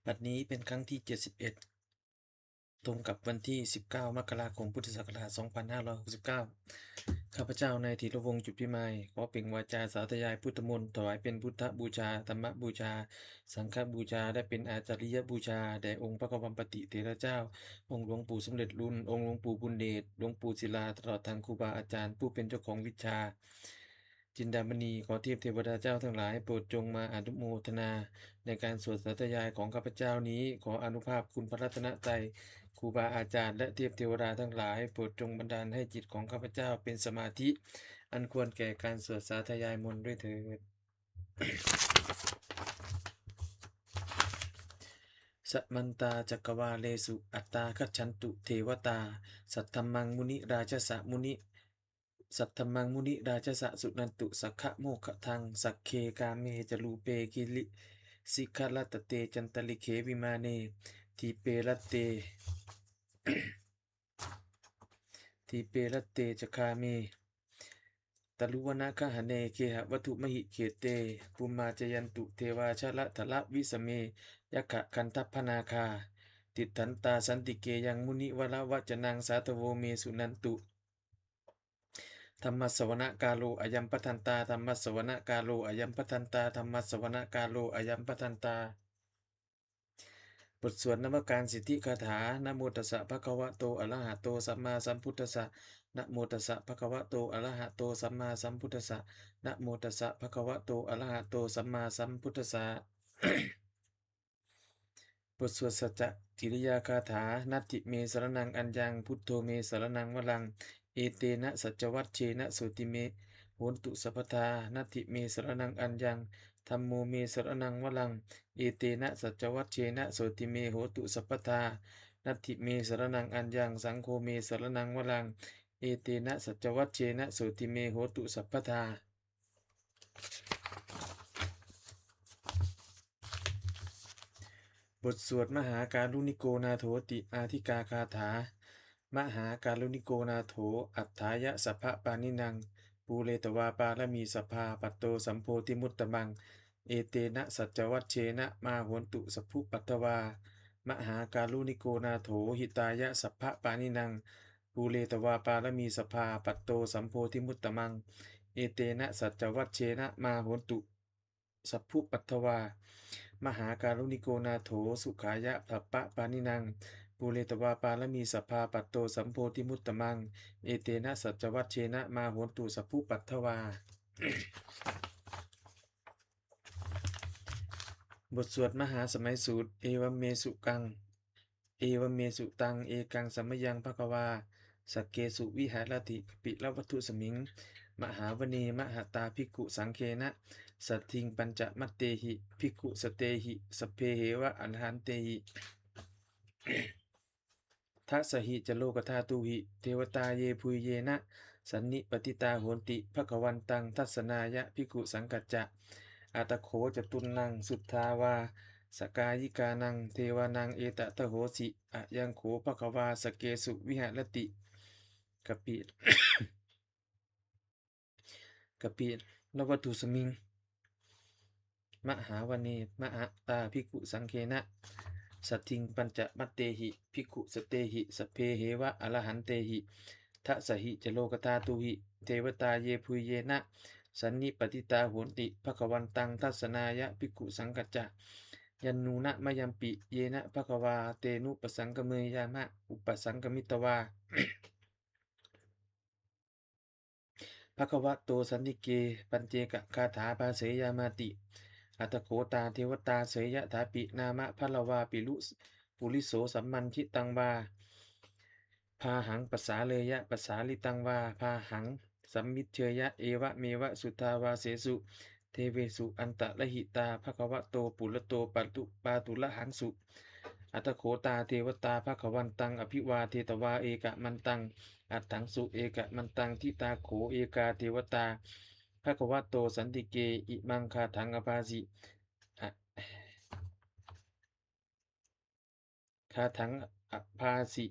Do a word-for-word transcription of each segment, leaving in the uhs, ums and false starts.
บัดนี้เป็นครั้งที่เจ็ดสิบเอ็ด ตรงกับวันที่สิบเก้า มกราคม พุทธศักราช สองพันห้าร้อยหกสิบเก้า ข้าพเจ้านายธีรวงศ์ จุติมาย ขอเปล่งวาจาสาธยายพุทธมนต์ ถวายเป็นพุทธบูชา ธรรมบูชา สังฆบูชา และเป็นอาจาริยบูชา แด่องค์พระควัมปติเถระเจ้า องค์หลวงปู่สำเร็จลุน องค์หลวงปู่บุญเดช หลวงปู่ศิลา ตลอดทางครูบาอาจารย์ ผู้เป็นเจ้าของวิชา จินดามณี ขอเทพเทวดาเจ้าทั้งหลาย โปรดจงมาอนุโมทนาในการสวดสาธยายของข้าพเจ้านี้ ขออานุภาพคุณพระรัตนตรัย ครูบาอาจารย์ และเทพเทวดาทั้งหลาย โปรดจงบันดาลให้จิตของข้าพเจ้าเป็นสมาธิ อันควรแก่การสวดสาธยายมนต์ด้วยเถิด Samantā cakkavāḷesu atrāgacchantu devatā, saddhammaṃ munirājassa muni, saddhammaṃ munirājassa suṇantu saggamokkhadaṃ. Sagge kāme ca rūpe girisikharataṭe cantalikkhe vimāne, dīpe raṭṭhe, dīpe raṭṭhe ca gāme taruvanagahane gehavatthumhi khette, bhummā cāyantu devā jalathalavisame yakkhagandhabbanāgā, tiṭṭhantā santike yaṃ munivaravacanaṃ sādhavo me suṇantu. Dhammassavanakālo ayam bhadantā. Dhammassavanakālo ayam bhadantā. Dhammassavanakālo ayam bhadantā. บทสวดนมการสิทธิคาถา Namo tassa bhagavato arahato sammāsambuddhassa. Namo tassa bhagavato arahato sammāsambuddhassa. Namo tassa bhagavato arahato sammāsambuddhassa. บทสวดสัจจกิริยาคาถา Natthi me saraṇaṃ aññaṃ, buddho me saraṇaṃ varaṃ, etena saccavajjena sotthi me hotu sabbadā. Natthi me saraṇaṃ aññaṃ, dhammo me saraṇaṃ varaṃ, etena saccavajjena sotthi me hotu sabbadā. Natthi me saraṇaṃ aññaṃ, saṅgho me saraṇaṃ varaṃ, etena saccavajjena sotthi me hotu sabbadā. บทสวดมหาการุณิโกนาโถติอาทิกาคาถา Mahākāruṇiko nātho atthāya sabbapāṇinaṃ, pūretvā pāramī sabbā patto sambodhimuttamaṃ, etena saccavajjena mā hontu sabbupaddavā. Mahākāruṇiko nātho hitāya sabbapāṇinaṃ, pūretvā pāramī sabbā patto sambodhimuttamaṃ, etena saccavajjena mā hontu sabbupaddavā. Mahākāruṇiko nātho sukhāya sabbapāṇinaṃ, pūretvā pāramī sabbā patto sambodhimuttamaṃ, etena saccavajjena mā hontu sabbupaddavā. บทสวดมหาสมัยสูตร Evamme sutaṃ. Evamme sutaṃ. Ekaṃ samayaṃ bhagavā sakkesu viharati kapilavatthusmiṃ mahāvane mahatā bhikkhusaṅghena saddhiṃ pañcamattehi bhikkhusatehi sabbeheva arahantehi. Dasahi ca lokadhātūhi devatā yebhuyyena sannipatitā honti bhagavantaṃ dassanāya bhikkhusaṅghañca. Atha kho catunnaṃ suddhāvāsakāyikānaṃ devānaṃ etadahosi: Ayaṃ kho bhagavā sakkesu viharati kapi kapilavatthusmiṃ mahāvane mahatā bhikkhusaṅghena saddhiṃ pañcamattehi bhikkhusatehi sabbeheva arahantehi. Dasahi ca lokadhātūhi devatā yebhuyyena sannipatitā honti bhagavantaṃ dassanāya bhikkhusaṅghañca. Yannūna mayampi yena bhagavā tenupasaṅkameyyāma, upasaṅkamitvā bhagavato santike paccekagāthā bhāseyyāmāti. Atha kho tā devatā seyyathāpi nāma balavā pilu puriso sammiñjitaṃ vā bāhaṃ pasāreyya, pasāritaṃ vā bāhaṃ sammiñjeyya, evameva suddhāvāsesu devesu antarahitā bhagavato purato pātu pāturahaṃsu. Atha kho tā devatā bhagavantaṃ abhivādetvā ekamantaṃ aṭṭhaṃsu. Ekamantaṃ ṭhitā kho ekā devatā bhagavato santike imaṃ gāthaṃ abhāsi. A- gāthaṃ abhāsi: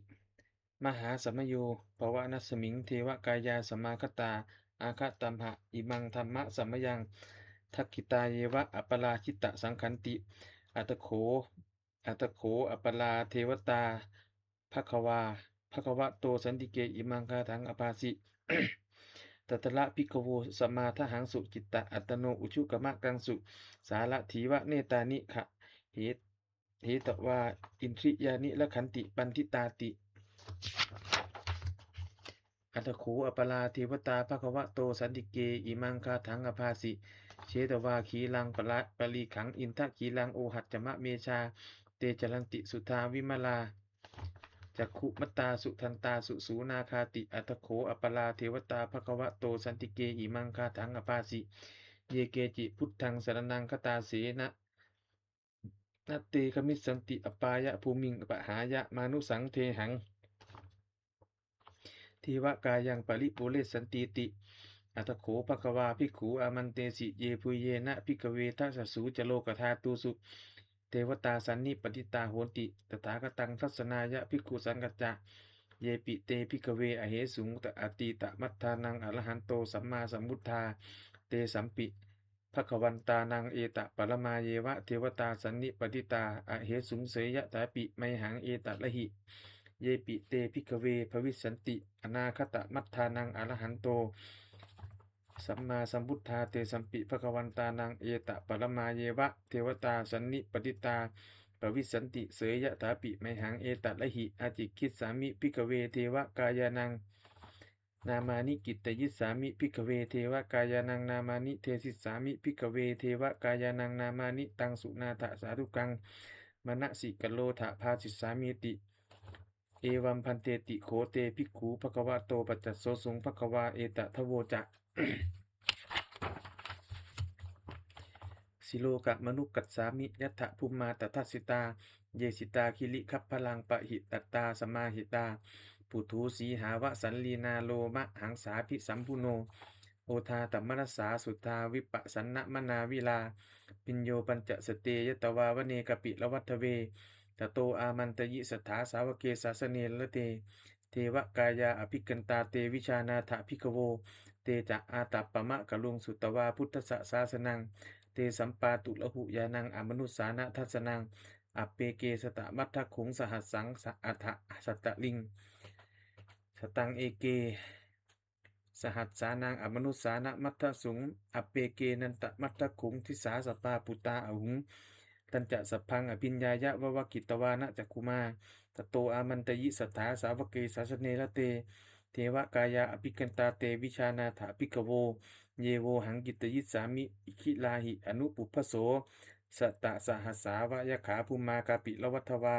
Mahāsamayo pavanasmiṃ devakāyā samāgatā, āgatamha imaṃ dhammasamayaṃ dakkhitāyeva aparājitasaṅghanti. Atha kho Atha kho aparā devatā bhagavā bhagavato santike imaṃ gāthaṃ abhāsi: Tatra bhikkhavo samādahaṃsu citta attano ujukamakaṃsu sārathīva nettāni gahetvā indriyāni rakkhanti paṇḍitāti. Atha kho aparā devatā bhagavato santike imaṃ gāthaṃ abhāsi: Chetvā khīlaṃ palā- palīghaṃ indakhīlaṃ ohaccamanejā, te caranti suddhā vimalā cakkhumatā sudantā susunāgāti. Atha kho aparā devatā bhagavato santike imaṃ gāthaṃ abhāsi: Ye keci buddhaṃ saraṇaṃ gatāse na te gamissanti apāyabhūmiṃ pahāya mānusaṃ dehaṃ devakāyaṃ paripūressantīti. Atha kho bhagavā bhikkhū āmantesi: Yebhuyyena bhikkhave dasasu ca lokadhātūsu devatā sannipatitā honti tathāgataṃ dassanāya bhikkhusaṅghañca. Yepi te bhikkhave ahesuṃ atītamaddhānaṃ arahanto sammāsambuddhā, tesampi bhagavantānaṃ etaparamāyeva devatā sannipatitā ahesuṃ, seyyathāpi mayhaṃ etarahi. Yepi te bhikkhave bhavissanti anāgatamaddhānaṃ arahanto sammāsambuddhā, tesampi bhagavantānaṃ etaparamāyeva devatā sannipatitā bhavissanti, seyyathāpi mayhaṃ etarahi. Ācikkhissāmi bhikkhave devakāyānaṃ nāmāni, kittayissāmi bhikkhave devakāyānaṃ nāmāni, desissāmi bhikkhave devakāyānaṃ nāmāni. Taṃ suṇātha sādhukaṃ manasikarotha bhāsissāmīti. Evaṃ bhanteti kho te bhikkhū bhagavato paccassosuṃ. Bhagavā etadavoca: Silokamanukassāmi, yattha bhummā tadassitā; ye sitā girigabbharaṃ, pahitattā samāhitā. Puthū sīhāva sallīnā, lomahaṃsābhisambhuno; odātamanasā suddhā, vippasannamanāvilā. Bhiyyo pañcasate ñatvā, vane kāpilavatthave; tato āmantayi satthā, sāvake sāsane rate. Devakāyā abhikkantā, te vijānātha bhikkhavo. Te ca ātappamakaruṃ, sutvā buddhassa sāsanaṃ; tesampāturahu ñāṇaṃ, amanussāna dassanaṃ. Appeke satamaddakkhuṃ, sahassaṃ sa- atha sattariṃ. Sataṃ eke sahassānaṃ, amanussānamaddasuṃ; appekenantamaddakkhuṃ, disā sabbā phuṭā ahuṃ. Tañca sabbaṃ abhiññāya, vavakkhitvāna cakkhumā; tato āmantayi satthā, sāvake sāsane rate. Devakāyā abhikkantā, te vijānātha bhikkhavo; ye vohaṃ kittayissāmi, girāhi anupubbaso. Sattasahassā va yakkhā, bhummā kāpilavatthavā;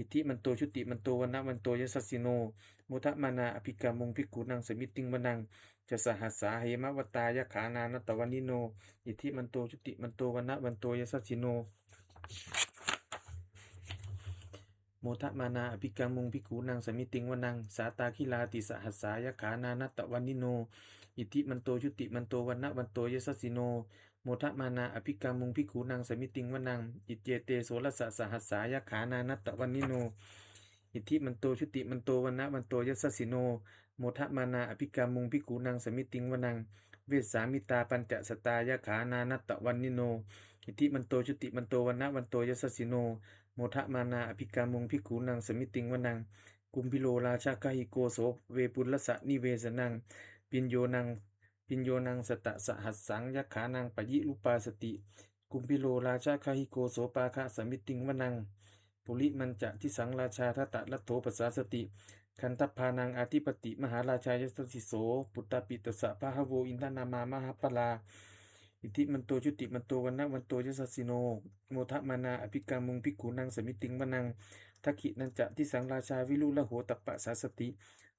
iddhimanto jutimanto, vaṇṇavanto yasassino; modamānā abhikkāmuṃ, bhikkhūnaṃ samitiṃ vanaṃ. Chasahassā hemavatā, yakkhā nānattavaṇṇino; iddhimanto jutimanto, vaṇṇavanto yasassino; modamānā abhikkāmuṃ, bhikkhūnaṃ samitiṃ vanaṃ. Sātāgirā tisahassā, yakkhā nānattavaṇṇino; iddhimanto jutimanto, vaṇṇavanto yasassino; modamānā abhikkāmuṃ, bhikkhūnaṃ samitiṃ vanaṃ. Iccete soḷasasahassā, yakkhā nānattavaṇṇino; iddhimanto jutimanto, vaṇṇavanto yasassino; modamānā abhikkāmuṃ, bhikkhūnaṃ samitiṃ vanaṃ. Vessāmittā pañcasatā, yakkhā nānattavaṇṇino; iddhimanto jutimanto, vaṇṇavanto yasassino; modamānā abhikkāmuṃ, bhikkhūnaṃ samitiṃ vanaṃ. Kumbhīro rājagahiko, so vepullassa nivesanaṃ; bhiyyo naṃ bhiyyo naṃ satasahassaṃ, yakkhānaṃ payirupāsati; kumbhīro rājagahiko, sopāga samitiṃ vanaṃ. Purimañca disaṃ rājā, dhataraṭṭho pasāsati; gandhabbānaṃ ādhipati, mahārājā yasassi so. Puttāpi tassa bahavo, indanāmā mahabbalā; iddhimanto jutimanto, vaṇṇavanto yasassino; modamānā abhikkāmuṃ, bhikkhūnaṃ samitiṃ vanaṃ. Dakkhiṇañca disaṃ rājā, virūḷho tappasāsati;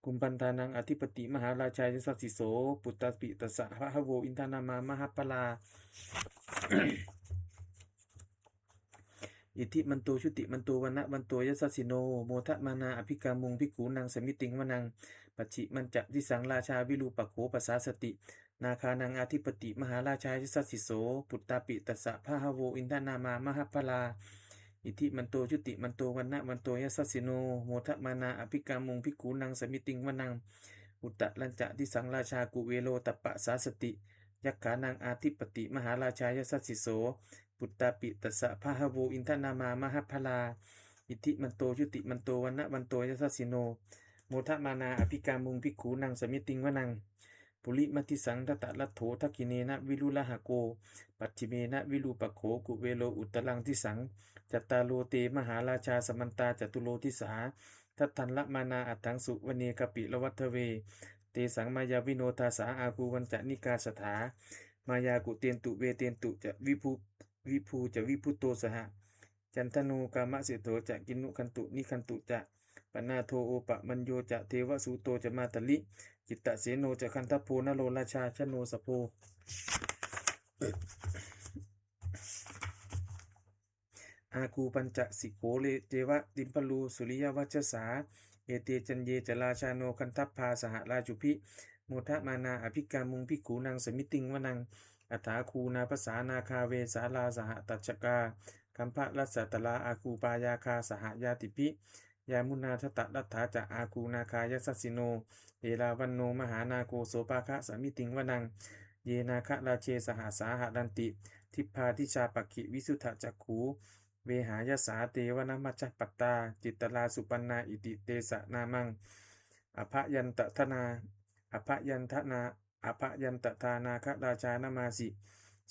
kumbhaṇḍānaṃ ādhipati, mahārājā yasassi so. Puttāpi tassa bahavo, indanāmā mahabbalā; iddhimanto jutimanto, vaṇṇavanto yasassino; modamānā abhikkāmuṃ, bhikkhūnaṃ samitiṃ vanaṃ. Pacchimañca disaṃ rājā, virūpakkho pasāsati; nāgānaṃ ādhipati, mahārājā yasassi so. Puttāpi tassa bahavo, indanāmā mahabbalā; iddhimanto jutimanto, vaṇṇavanto yasassino; modamānā abhikkāmuṃ, bhikkhūnaṃ samitiṃ vanaṃ. Uttarañca disaṃ rājā, kuvero tappasāsati; yakkhānaṃ ādhipati, mahārājā yasassi so. puttāpi tassa bahavo indanāmā mahabbalā, iddhimanto jutimanto vaṇṇavanto yasassino, modamānā abhikkāmuṃ bhikkhūnaṃ samitiṃ vanaṃ. Purimaṃ disaṃ dhataraṭṭho, dakkhiṇena virūḷhako, pacchimena virūpakkho, kuvero uttaraṃ disaṃ. Cattāro te mahārājā, samantā caturo disā, daddallamānā aṭṭhaṃsu, vane kāpilavatthave. Tesaṃ māyāvino dāsā, āgū vañcanikā saṭhā, māyā kuṭeṇḍu veṭeṇḍu ca, vibhū vibhū ca vibhutto saha, candano kāmaseṭṭho ca, kinnughaṇḍu nighaṇḍu ca, panādo opamañño ca, devasūto ca mātali, cittaseno ca gandhabbo, naḷorājā janosabho, āgū pañcasikho ceva, timbarū suriyavacchasā. Ete caññe ca rājāno, gandhabbā saha rājubhi, modamānā abhikkāmuṃ bhikkhūnaṃ samitiṃ vanaṃ. Athāgū nābhasā nāgā, vesālā saha tacchakā, kambalassatarā āgū, pāyāgā saha ñātibhi, yāmunā dhataraṭṭhā ca, āgū nāgā yasassino. Erāvaṇo mahānāgo, sopāga samitiṃ vanaṃ. Ye nāgarāje sahasā haranti, dibbā dijā pakkhi visuddhacakkhū, vehāyasā te vanamajjhapattā, citrā supaṇṇā iti tesa nāmaṃ. Abhayantadā, abhayantadā, abhayantadā nāgarājānamāsi,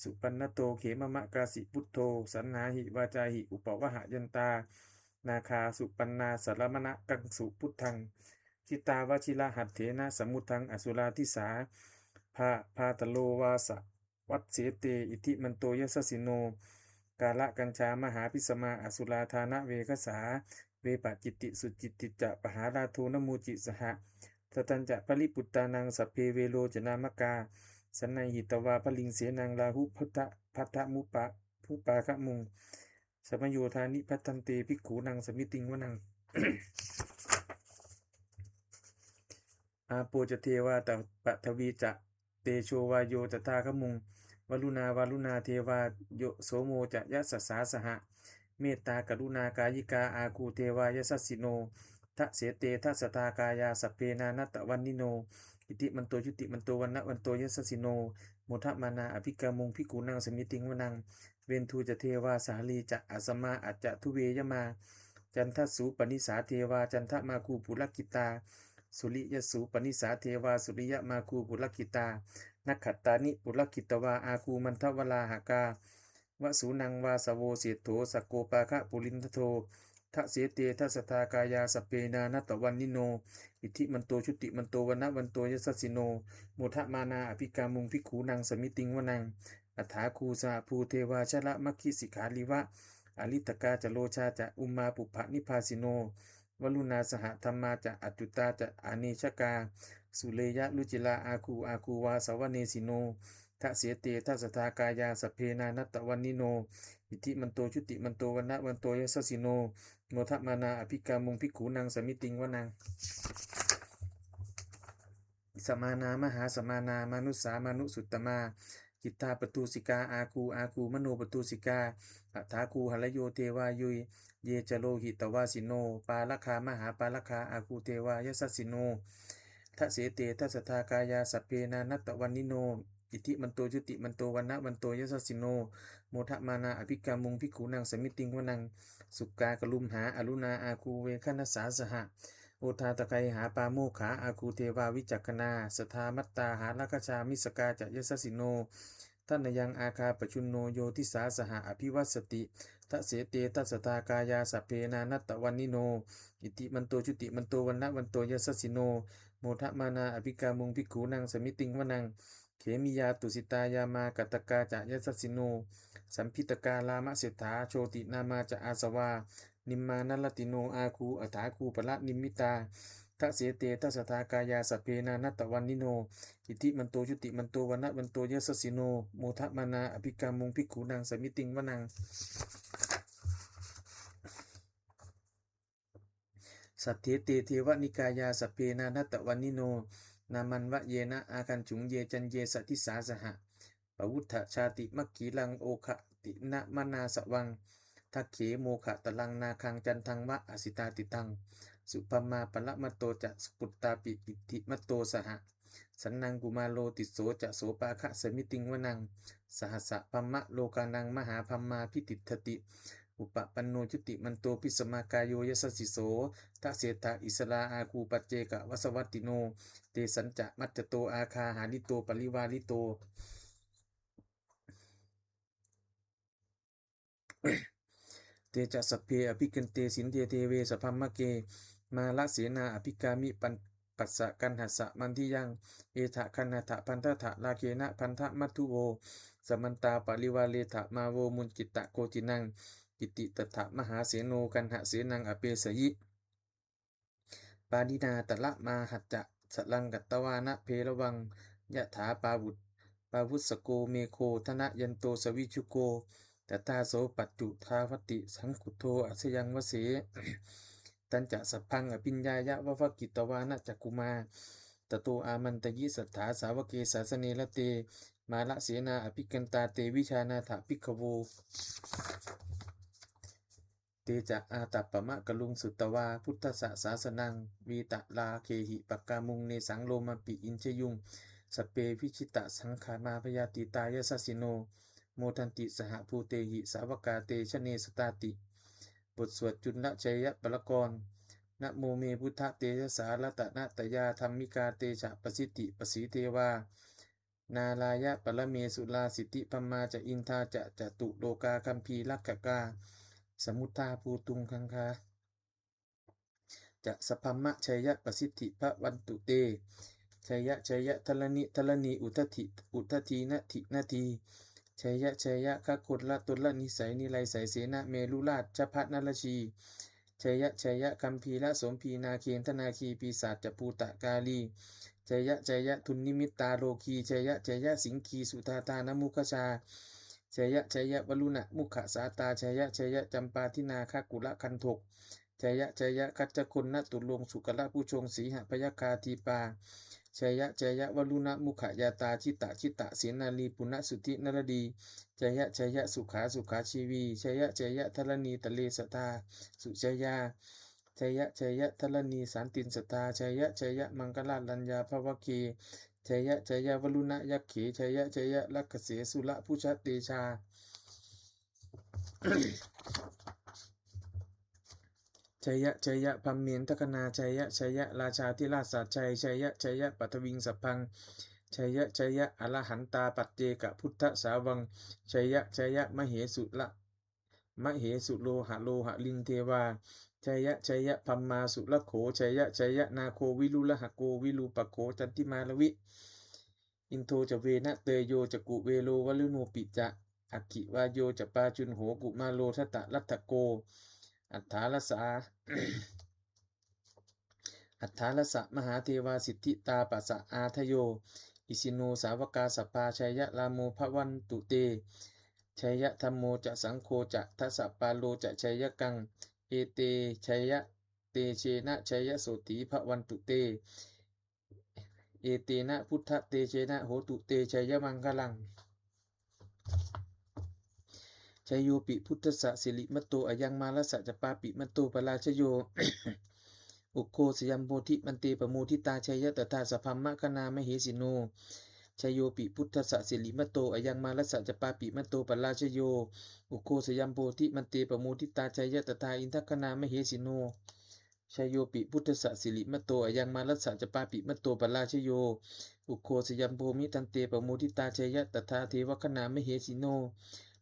supaṇṇato khemamakāsi buddho, saṇhāhi vācāhi upavhayantā, nāgā supaṇṇā saraṇamakaṃsu buddhaṃ. Jitā vajirahatthena, samuddaṃ asurā disā, bhā-, bhātaro vāsavassete, iddhimanto yasassino. Kālakañjā mahābhismā, asurā dānaveghasā, vepacitti sucitti ca, pahārādo namucī saha. Satañca baliputtānaṃ, sabbe verocanāmakā, sannayhitvā baliṃ senaṃ, rāhubhaddamupā-, bhupāgamuṃ, samayodāni bhaddante, bhikkhūnaṃ samitiṃ vanaṃ. Āpo ca devā ta-, paṭhavī ca, tejo vāyo tadāgamuṃ, varuṇā vāruṇā devā, yo somo ca yasasā saha. Mettākaruṇākāyikā, āgū devā yasassino, dasete dasadhā kāyā, sabbe nānattavaṇṇino, iddhimanto jutimanto, vaṇṇavanto yasassino, modamānā abhikkāmuṃ, bhikkhūnaṃ samitiṃ vanaṃ. Veṇḍū ca devā sahalī ca, asamā ca duve yamā, candassūpanisā devā, candamāgū purakkhitā, suriyassūpanisā devā, suriyamāgū purakkhitā, nakkhattāni purakkhitvā, āgū mandavalāhakā. Vasūnaṃ vāsavo seṭṭho, sakkopāga purindado, dasete dasadhā kāyā, sabbe nānattavaṇṇino, iddhimanto jutimanto, vaṇṇavanto yasassino, modamānā abhikkāmuṃ, bhikkhūnaṃ samitiṃ vanaṃ. Athāgū sahabhū devā, jalamaggisikhāriva, ariṭṭhakā ca rojā ca, ummāpupphanibhāsino, varuṇā sahadhammā ca, accutā ca anejakā, sūleyyarucirā āgū, āgū vāsavanesino, dasete dasadhā kāyā, sabbe nānattavaṇṇino, iddhimanto jutimanto, vaṇṇavanto yasassino, modamānā abhikkāmuṃ, bhikkhūnaṃ samitiṃ vanaṃ. Samānā mahāsamānā, mānusā mānusuttamā, khiḍḍāpadūsikā āgū, āgū manopadūsikā, athāgū harayo devā, ye, ye ca lohitavāsino, pāragā mahāpāragā, āgū devā yasassino, dasete dasadhā kāyā, sabbe nānattavaṇṇino, iddhimanto jutimanto, vaṇṇavanto yasassino, modamānā abhikkāmuṃ, bhikkhūnaṃ samitiṃ vanaṃ. Sukkā karumhā aruṇā, āgū veghanasā saha, odātagayhā pāmokkhā, āgū devā vicakkhaṇā, sadāmattā hāragajā, missakā ca yasassino, thanayaṃ āgā pajjunno, yo disā saha abhivassati, dasete dasadhā kāyā, sabbe nānattavaṇṇino, iddhimanto jutimanto, vaṇṇavanto yasassino, modamānā abhikkāmuṃ, bhikkhūnaṃ samitiṃ vanaṃ. Khemiyā tusitā yāmā, kaṭṭhakā ca yasassino, lambitakā lāmaseṭṭhā, jotināmā ca āsavā, nimmānaratino āgū, athāgū paranimmitā, dasete dasadhā kāyā, sabbe nānattavaṇṇino, iddhimanto jutimanto, vaṇṇavanto yasassino, modamānā abhikkāmuṃ, bhikkhūnaṃ samitiṃ vanaṃ. Saṭṭhete devanikāyā, sabbe nānattavaṇṇino, nāmanvayena āgañchuṃ, ye caññe sadisā saha, pavutthajātimakkhilaṃ, oghatiṇṇamanāsavaṃ, dakkhemoghataraṃ nāgaṃ, candaṃva asitātitaṃ, subrahmā paramatto ca, supputtāpi iddhimato saha, Sannaṃ kumāro tisso ca sopāga samitiṃ vanaṃ. Sahassabrahmalokānaṃ mahābrahmābhitiṭṭhati. Upapanno jutimanto bhismākāyo yasassi so. Dasettha issarā āguṃ paccekavasavattino. Tesañca majjhato āga hārito parivārito. Te ca sabbe abhikkante sinde deve sabrahmake. Mārasenā abhikkāmi pan- passa kaṇhassa mandiyaṃ. Etha gaṇhatha bandhatha rāgena bandhamatthu vo. Samantā parivāretha mā vo muñcittha koci naṃ. Iti tattha mahāseno kaṇhasenaṃ apesayi. Pāṇinā talamāhacca saraṃ katvāna bheravaṃ. Yathā pāvut- pāvussako megho thanayanto savijjuko. Tadā so paccudāvatti saṅkuddho asayaṃvase. Tañca sabbaṃ abhiññāya vavakkhitvāna cakkhumā. Tato āmantayi satthā sāvake sāsane rate. Mārasenā abhikkantā te vijānātha bhikkhavo. Te ca ātappamakaruṃ sutvā buddhassa sāsanaṃ. Vītarāgehi pakkāmuṃ nesaṃ lomapi iñjayuṃ. Sabbe vijitasaṅgāmā bhayātītā yasassino. Modanti saha bhūtehi sāvakā te janesutāti. บทสวดจุลชัยปกรณ์ Namo me buddhatejasā ratanattayadhammikā te ca prasiddhi pasīdevā nārāyaparamesurā siddhibrahmā ca indā ca catulokā gambhīrakkhakā samuddā bhūtuṃ gaṅgā ca sabrahmajayapasiddhi bhavantu te. Jaya jaya dharaṇi dharaṇī udadhi udadhī nadi nadī. Jaya jaya gaganalatanalanisai niraisai senamerurājabhaṇarajī. Jaya jaya gambhīrasombhī nāgendanāgī pisācabhūtakālī. Jaya jaya dunnimittarogī. Jaya jaya siṅgīsudādānamukhajā. Jaya jaya varuṇamukhasātrā. Jaya jaya campādināgakulagandhok. Jaya jaya gajjagaṇaturaṅga sukarabhujaṅga sīhabyagghadīpā. Jaya jaya varuṇamukhayātrā jita jita senārī puna sudhī naradī. Jaya jaya sukhā sukhā jīvī. Jaya jaya dharaṇītale sadā sujayā. Jaya jaya dharaṇī santin sadā. Jaya jaya maṅkarāj raññā bhavagge. Jaya jaya varuṇayakkhe. Jaya jaya rakkhase surabhujatejā. Jaya jaya brahmendagaṇā. Jaya jaya rājādhirājasājjai. Jaya jaya paṭhaviṃ sabbaṃ. Jaya jaya arahantā paccekabuddhasāvaṃ. Jaya jaya mahesura mahesuro haro harindevā. Jaya jaya brahmā surakkho. Jaya jaya nāgo virūḷhako virūpakkho candimā ravi. Indo ca venateyyo ca kuvero varuṇopi ca. Aggi vāyo ca pājuṇho kumāro dhataraṭṭhako. Aṭṭhārasā aṭṭhārasa mahādevā siddhitāpasaādayo. Isino sāvakā sabbā jaya rāmo bhavantu te. Jaya dhammo ca saṅgho ca dasapālo ca jayakaṃ. Ete jaya tejena jaya sotthī bhavantu te. Etena buddhatejena hotu te jayamaṅgalaṃ. Jayopi buddhassa sirīmato ayaṃ mārassa ca pāpimato parājayo. Ugghosayaṃ bodhimaṇḍe pamoditā jaya tadā sabrahmagaṇā mahesino. Jayopi buddhassa sirīmato ayaṃ mārassa ca pāpimato parājayo. Ugghosayaṃ bodhimaṇḍe pamoditā jaya tadā indagaṇā mahesino. Jayopi buddhassa sirīmato ayaṃ mārassa ca pāpimato parājayo. Ugghosayaṃ brahmagaṇḍe pamoditā jaya tadā devagaṇā mahesino.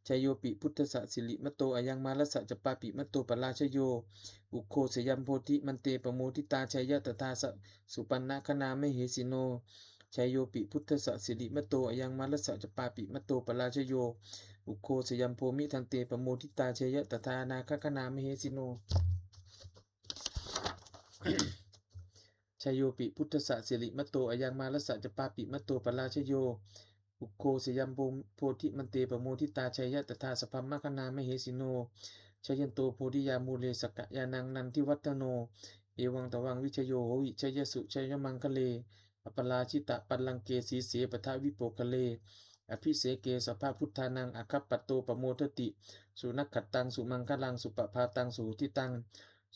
Jayopi buddhassa sirīmato ayaṃ mārassa ca pāpimato parājayo. Ugghosayaṃ bodhimaṇḍe pamoditā jaya tadā sa- supaṇṇagaṇā mahesino. Jayopi buddhassa sirīmato ayaṃ mārassa ca pāpimato parājayo. Ugghosayaṃ brahmagaṇḍe pamoditā jaya tadā nāgagaṇā mahesino. Jayopi buddhassa sirīmato ayaṃ mārassa ca pāpimato parājayo. Ugghosayaṃ bodhimaṇḍe pamoditā jaya tadā sabrahmagaṇā mahesino. Jayanto bodhiyā mūle sakyānaṃ nandivaḍḍhano. Evaṃ tvaṃ vijayo hohi jayassu jayamaṅgale. Aparājitapallaṅke sīse paṭhavipokkhare. Abhiseke sabbabuddhānaṃ aggappatto pamodati. Sunakkhattaṃ sumaṅgalaṃ supabhātaṃ suhuṭṭhitaṃ.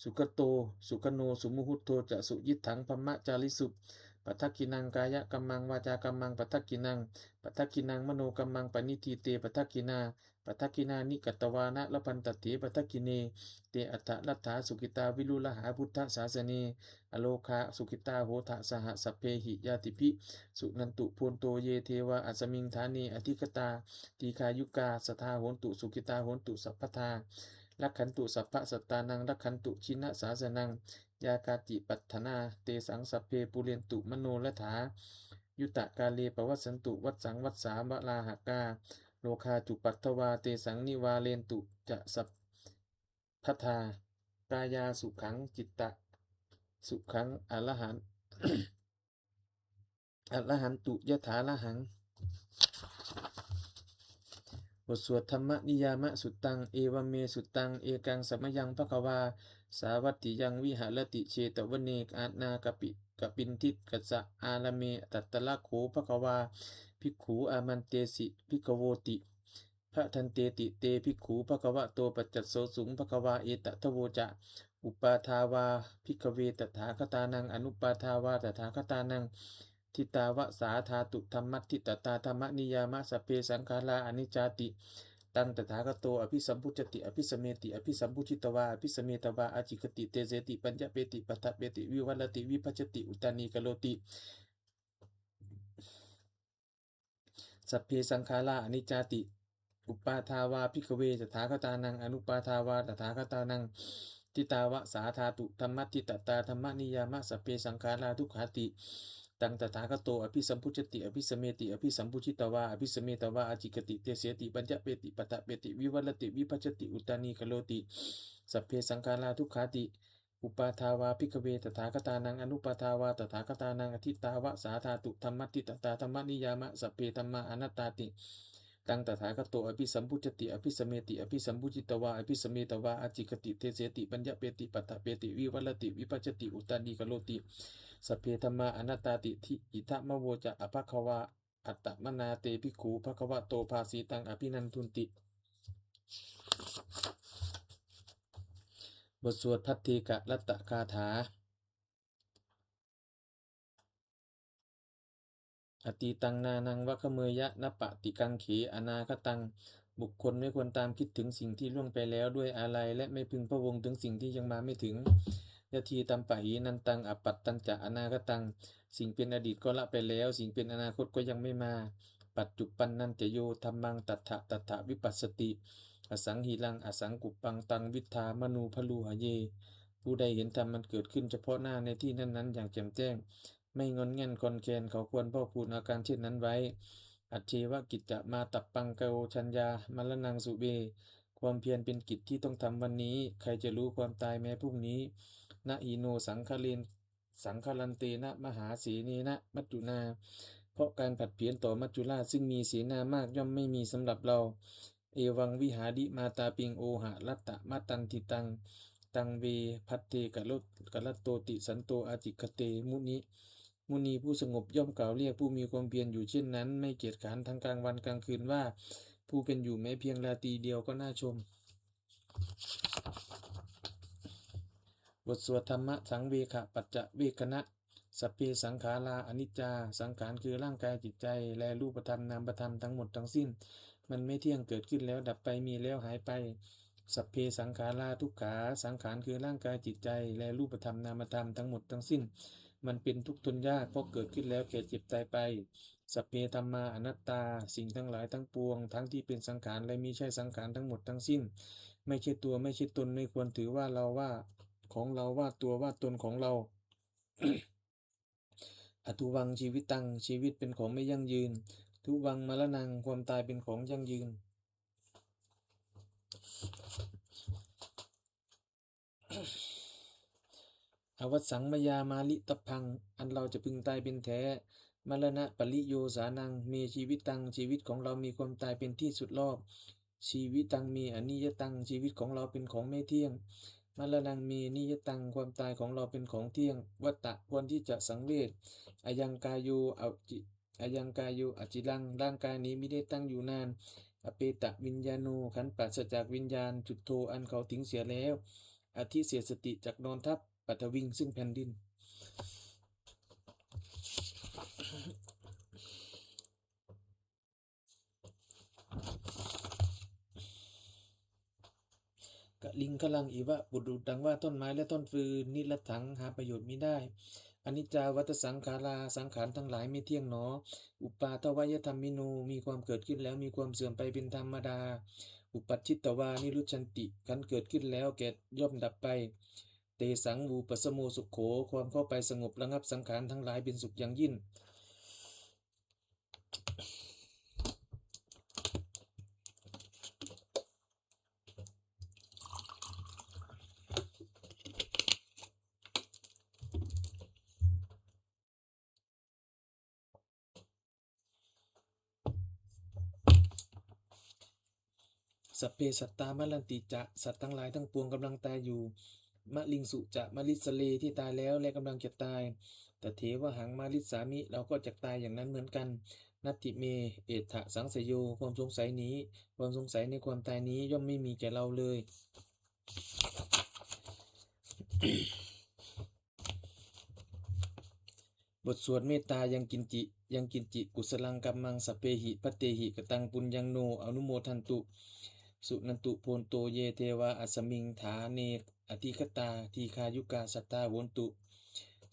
Sukhato sukhaṇo sumuhutto ca suyiṭṭhaṃ brahmacārisu. padakkhiṇaṃ kāyakammaṃ vācākammaṃ padakkhiṇaṃ padakkhiṇaṃ manokammaṃ paṇidhī te padakkhiṇā padakkhiṇāni katvāna labhantatthe padakkhiṇe. Te atthaladdhā sukhitā virūḷhā buddhasāsane arogā sukhitā hotha saha sabbehi ñātibhi. Suṇantu bhonto ye devā asmiṃ ṭhāne adhigatā dīghāyukā sadā hontu sukhitā hontu sabbadā. Rakkhantu sabbasattānaṃ rakkhantu jinasāsanaṃ. Yā kāci patthanā tesaṃ sabbe pūrentu manorathā. Yuttakāle pavassantu vassaṃ vassāvalāhakā. Rogā cupaddavā tesaṃ nivārentu ca sabbadā. Kāyā sukhaṃ citta sukhaṃ arahan arahantu yathārahaṃ. บทสวด Dhammaniyāmasuttaṃ. Evaṃ me sutaṃ. Ekaṃ samayaṃ bhagavā sāvatthiyaṃ viharati jetavane anāthapi kapilandikassa ārāme. Tatra kho bhagavā bhikkhū āmantesi bhikkhavoti. Bhadanteti te bhikkhū bhagavato paccassosuṃ. Bhagavā etadavoca. Uppādā vā bhikkhave tathāgatānaṃ anuppādā vā tathāgatānaṃ ṭhitāva sā dhātu dhammaṭṭhitatā dhammaniyāma sabbe saṅkhārā aniccāti. Taṃ tathāgato abhisambujjhati abhisameti abhisambujjhitvā abhisametvā ācikkhati deseti paññapeti paṭṭhapeti vivarati vibhajati uttānīkaroti. Sabbe saṅkhārā aniccāti. Uppādā vā bhikkhave tathāgatānaṃ anuppādā vā tathāgatānaṃ ṭhitāva sā dhātu dhammaṭṭhitatā dhammaniyāma sabbe saṅkhārā dukkhāti. Taṃ tathāgato abhisambujjhati abhisameti abhisambujjhitvā abhisametvā ācikkhati deseti paññapeti paṭṭhapeti vivarati vibhajati uttānīkaroti. Sabbe saṅkhārā dukkhāti. Uppādā vā bhikkhave tathāgatānaṃ anuppādā vā tathāgatānaṃ ṭhitāva sā dhātu dhammaṭṭhitatā dhammaniyāma sabbe dhammā anattāti. Taṃ tathāgato abhisambujjhati abhisameti abhisambujjhitvā abhisametvā ācikkhati deseti paññapeti paṭṭhapeti vivarati vibhajati uttānīkaroti. Sabbe dhammā anattāti. Idamavoca bhagavā. Attamanā te bhikkhū bhagavato bhāsitaṃ abhinandunti. บทสวดภัทเทกรัตตคาถา Atītaṃ nānvāgameyya nappaṭikaṅkhe anāgataṃ. บุคคลไม่ควรตามคิดถึงสิ่งที่ล่วงไปแล้วด้วยอาลัย และไม่พึงพะวงถึงสิ่งที่ยังมาไม่ถึง Yadiddampahīnantaṃ appattañca anāgataṃ. สิ่งเป็นอดีตก็ละไปแล้ว สิ่งเป็นอนาคตก็ยังไม่มา Paccuppannañca yo dhammaṃ tattha tattha vipassati, asaṃhiraṃ asaṅkuppaṃ taṃ viddhā manubrūhaye. ผู้ใดเห็นธรรมมันเกิดขึ้นเฉพาะหน้าในที่นั้นๆ อย่างแจ่มแจ้ง ไม่ง่อนแง่นคลอนแคลน เขาควรพอกพูนอาการเช่นนั้นไว้ Ajjeva kiccamātappaṃ ko jaññā maraṇaṃ suve. ความเพียรเป็นกิจที่ต้องทำวันนี้ ใครจะรู้ความตายแม้พรุ่งนี้ Na hi no saṅgare saṅgarantena mahāsenena maccunā. เพราะการผัดเพี้ยนต่อมัจจุราชซึ่งมีเสนามากย่อมไม่มีสำหรับเรา Evaṃvihārimātāpiṃ oharatamattanditaṃ, taṃ ve bhaddekarattoti santo ācikkhate muni. มุนีผู้สงบย่อมกล่าวเรียกผู้มีความเพียรอยู่เช่นนั้น ไม่เกียจคร้านทั้งกลางวันกลางคืนว่า ผู้เป็นอยู่แม้เพียงราตรีเดียวก็น่าชม บทสวดธรรมสังเวคปัจจเวกขณะ Sabbe saṅkhārā aniccā. สังขารคือร่างกายจิตใจ และรูปธรรมนามธรรมทั้งหมดทั้งสิ้น มันไม่เที่ยง เกิดขึ้นแล้วดับไป มีแล้วหายไป Sabbe saṅkhārā dukkhā. สังขารคือร่างกายจิตใจ และรูปธรรมนามธรรมทั้งหมดทั้งสิ้น มันเป็นทุกข์ทนยาก เพราะเกิดขึ้นแล้วแก่เจ็บตายไป Sabbe dhammā anattā. สิ่งทั้งหลายทั้งปวง ทั้งที่เป็นสังขารและมิใช่สังขารทั้งหมดทั้งสิ้น ไม่ใช่ตัวไม่ใช่ตน ไม่ควรถือว่าเราว่าของเรา ว่าตัวว่าตนของเรา Adhuvaṃ jīvitaṃ. ชีวิตเป็นของไม่ยั่งยืน Dhuvaṃ maraṇaṃ. ความตายเป็นของยั่งยืน Avassaṃ mayā maritabbaṃ. อันเราจะพึงตายเป็นแท้ Maraṇapariyosānaṃ me jīvitaṃ. ชีวิตของเรามีความตายเป็นที่สุดรอบ Jīvitaṃ me aniyataṃ. ชีวิตของเราเป็นของไม่เที่ยง Maraṇaṃ me niyataṃ. ความตายของเราเป็นของเที่ยง Vata. ควรที่จะสังเวช Ayaṃ kāyo aci- ayaṃ kāyo aciraṃ. ร่างกายนี้มิได้ตั้งอยู่นาน Apetaviññāṇo. ครั้นปราศจากวิญญาณ Chuḍḍho. อันเขาทิ้งเสียแล้ว Adhisessati. จักนอนทับ Paṭhaviṃ. ซึ่งแผ่นดิน liṅgaraṃ iva ประดุจดังว่าต้นไม้และต้นฟืน niratthaṃ หาประโยชน์มิได้ aniccā vata saṅkhārā สังขารทั้งหลายไม่เที่ยงหนอ uppādavayadhammino มีความเกิดขึ้นแล้วมีความเสื่อมไปเป็นธรรมดา uppajjitvā nirujjhanti ครั้นเกิดขึ้นแล้วแก่ย่อมดับไป tesaṃ vūpasamo sukho ความเข้าไปสงบระงับสังขารทั้งหลายเป็นสุขอย่างยิ่ง sabbe sattā maranti ca สัตว์ทั้งหลายทั้งปวงกำลังตายอยู่ mariṃsu ca marissare ที่ตายแล้วและกำลังจะตาย tathevāhaṃ marissāmi เราก็จะตายอย่างนั้นเหมือนกัน natthi me ettha saṃsayo ความสงสัยนี้ ความสงสัยในความตายนี้ย่อมไม่มีแก่เราเลย บทสวดเมตตา yaṅkiñci yaṅkiñci kusalaṃ kammaṃ sabbehi patehi kataṃ puññaṃ no anumodantu. Suṇantu bhonto ye devā asmiṃ ṭhāne adhigatā dīghāyukā sadā hontu.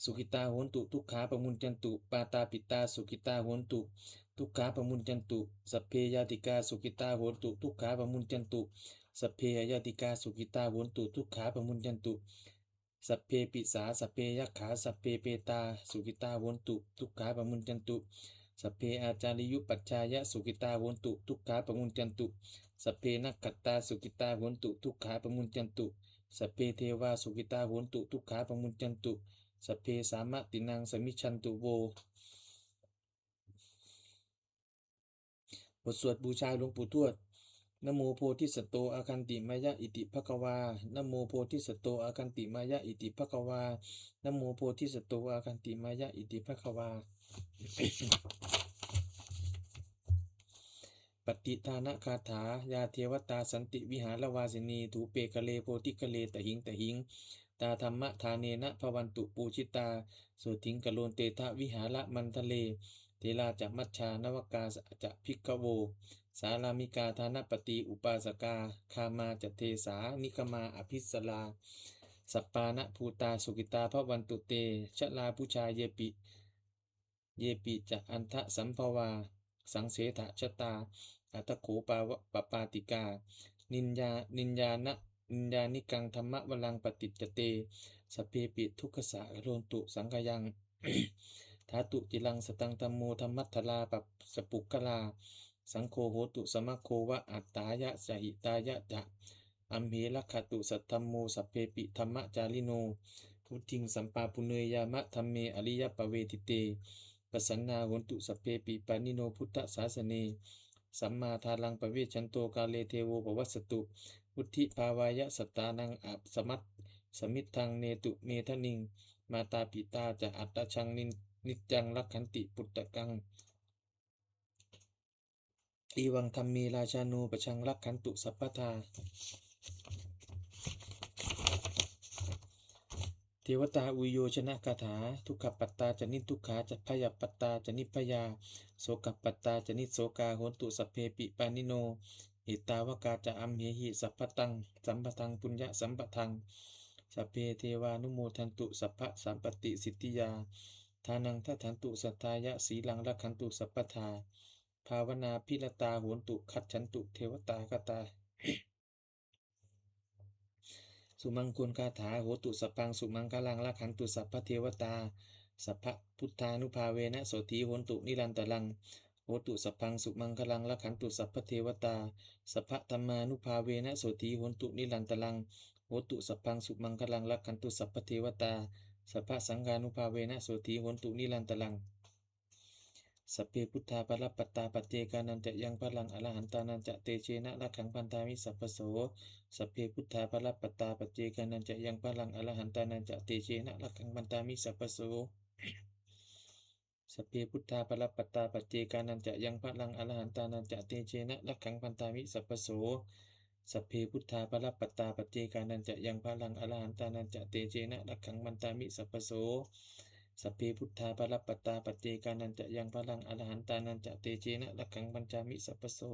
Sukhitā hontu dukkhā pamuñcantu. Mātā pitā sukhitā hontu dukkhā pamuñcantu. Sabbe ñātikā sukhitā hontu dukkhā pamuñcantu. Sabbe aññātikā sukhitā hontu dukkhā pamuñcantu. Sabbe pisā sabbe yakkhā sabbe petā sukhitā hontu dukkhā pamuñcantu. Sabbe ācariyupajjhāya sukhitā hontu dukkhā pamuñcantu. Sabbe nakkhattā sukhitā hontu dukkhā pamuñcantu. Sabbe devā sukhitā hontu dukkhā pamuñcantu. Sabbe sampattīnaṃ samijjhantu vo. บทสวดบูชาหลวงปู่ทวด Namo bodhisatto āgantimāya iti bhagavā. Namo bodhisatto āgantimāya iti bhagavā. Namo bodhisatto āgantimāya iti bhagavā. Pattidānagāthā. Yā devatā santi vihāravāsinī thūpe ghare bodhighare tahiṃ tahiṃ, tā dhammadānena bhavantu pūjitā sotthiṃ karontedha vihāramaṇḍale. Therā ca majjhā navakā ca bhikkhavo sārāmikā dānapatī upāsakā gāmā ca desā nigamā abhisarā sappāṇabhūtā sukhitā bhavantu te. Jalābujā yepi yepi ca aṇḍasambhavā saṃsedajātā atha kho pāva- papātikā niyyā- niyyāna- niyyānikaṃ dhammavaraṃ paṭicca te sabbepi dukkhassa karontu saṅkhayaṃ. Ṭhātu ciraṃ sataṃ dhammo dhammaddharā pa- sa puggalā saṅgho hotu samaggo va atthāya ca hitāya ca. Amhe rakkhatu saddhammo sabbepi dhammacārino vuḍḍhiṃ sampāpuṇeyyāma dhamme ariyappavedite. Pasannā hontu sabbepi pāṇino buddhasāsane. Sammā dhāraṃ pavecchanto kāle devo pavassatu. Vuḍḍhibhāvāya sattānaṃ asamat- samiddhaṃ netu medaniṃ. Mātā pitā ca atrajaṃ ni- niccaṃ rakkhanti puttakaṃ. Evaṃ dhamme rājāno pajaṃ rakkhantu sabbadā. Devatāuyyojanagāthā. Dukkhappattā ca niddukkhā ca bhayappattā ca nibbhayā sokappattā ca nissokā hontu sabbepi pāṇino. Ettāvakā ca amhehi sambhataṃ sambhataṃ puññasampadaṃ sabbe devānumodantu sabbasampattisiddhiyā. Dānaṃ dadantu saddhāya sīlaṃ rakkhantu sabbadā bhāvanābhiratā hontu gacchantu devatāgatā. Sumaṅgalagāthā. Hotu sabbaṃ sumaṅgalaṃ rakkhantu sabbadevatā sabbabuddhānubhāvena sotthī hontu nirantaraṃ. Hotu sabbaṃ sumaṅgalaṃ rakkhantu sabbadevatā sabbadhammānubhāvena sotthī hontu nirantaraṃ. Hotu sabbaṃ sumaṅgalaṃ rakkhantu sabbadevatā sabbasaṅghānubhāvena sotthī hontu nirantaraṃ. Sabbe buddhā balappattā paccekānañca yaṃ balaṃ arahantānañca tejena rakkhaṃ bandhāmi sabbaso. Sabbe buddhā balappattā paccekānañca yaṃ balaṃ arahantānañca tejena rakkhaṃ bandhāmi sabbaso. Sabbe buddhā balappattā paccekānañca yaṃ balaṃ arahantānañca tejena rakkhaṃ bandhāmi sabbaso. Sabbe buddhā balappattā paccekānañca yaṃ balaṃ arahantānañca tejena rakkhaṃ bandhāmi sabbaso. Sabbe buddhā balappattā paccekānañca yaṃ balaṃ arahantānañca tejena rakkhaṃ bandhāmi sabbaso.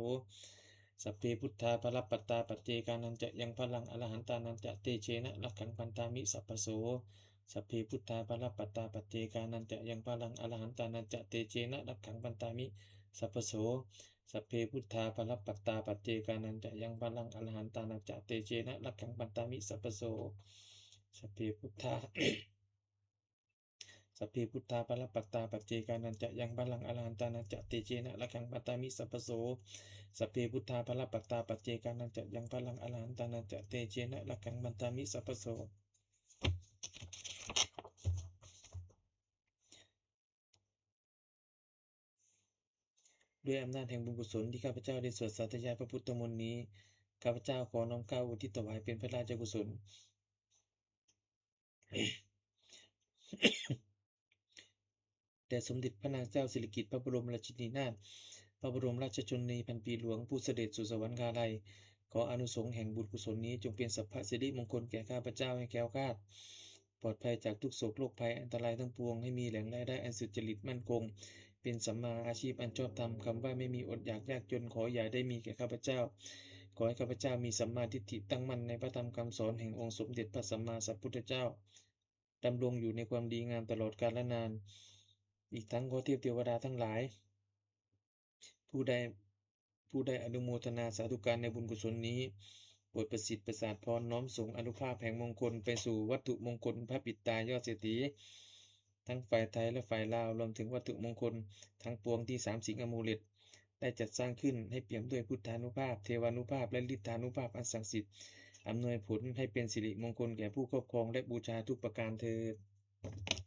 Sabbe buddhā balappattā, paccekānañca yaṃ balaṃ, arahantānañca tejena, rakkhaṃ bandhāmi sabbaso. Sabbe buddhā balappattā, paccekānañca yaṃ balaṃ, arahantānañca tejena, rakkhaṃ bandhāmi sabbaso. Sabbe buddhā balappattā, paccekānañca yaṃ balaṃ, arahantānañca tejena, rakkhaṃ bandhāmi sabbaso. Sabbe buddhā Sabbe buddhā balappattā, paccekānañca yaṃ balaṃ, arahantānañca tejena, rakkhaṃ bandhāmi sabbaso. Sabbe buddhā balappattā, paccekānañca yaṃ balaṃ, arahantānañca tejena, rakkhaṃ bandhāmi sabbaso. ด้วยอำนาจแห่งบุญกุศลที่ข้าพเจ้าได้สวดสาธยายพระพุทธมนต์นี้ ข้าพเจ้าขอน้อมเกล้าอุทิศถวายเป็นพระราชกุศล แด่สมเด็จพระนางเจ้าสิริกิติ์ พระบรมราชินีนาถ พระบรมราชชนนีพันปีหลวง ผู้เสด็จสู่สวรรคาลัย ขออานิสงส์แห่งบุญกุศลนี้จงเป็นสัพพสิริมงคลแก่ข้าพเจ้า ให้แคล้วคลาดปลอดภัยจากทุกข์โศกโรคภัยอันตรายทั้งปวง ให้มีแหล่งรายได้อันสุจริตมั่นคง เป็นสัมมาอาชีพอันชอบธรรม คำว่าไม่มีอดอยากยากจนขออย่าได้มีแก่ข้าพเจ้า ขอให้ข้าพเจ้ามีสัมมาทิฏฐิตั้งมั่นในพระธรรมคำสอนแห่งองค์สมเด็จพระสัมมาสัมพุทธเจ้า ดำรงอยู่ในความดีงามตลอดกาลนาน อีกทั้งขอเทพเทวดาทั้งหลาย ผู้ได้ ผู้ได้อนุโมทนาสาธุการในบุญกุศลนี้ โปรดประสิทธิ์ประสาทพร น้อมส่งอานุภาพแห่งมงคลไปสู่วัตถุมงคลพระปิดตายอดเศรษฐี ทั้งฝ่ายไทยและฝ่ายลาว รวมถึงวัตถุมงคลทั้งปวงที่สามสิงห์อมูเลตได้จัดสร้างขึ้น ให้เปี่ยมด้วยพุทธานุภาพ เทวานุภาพ และฤทธานุภาพอันศักดิ์สิทธิ์ อำนวยผลให้เป็นสิริมงคลแก่ผู้ครอบครองและบูชาทุกประการเทอญ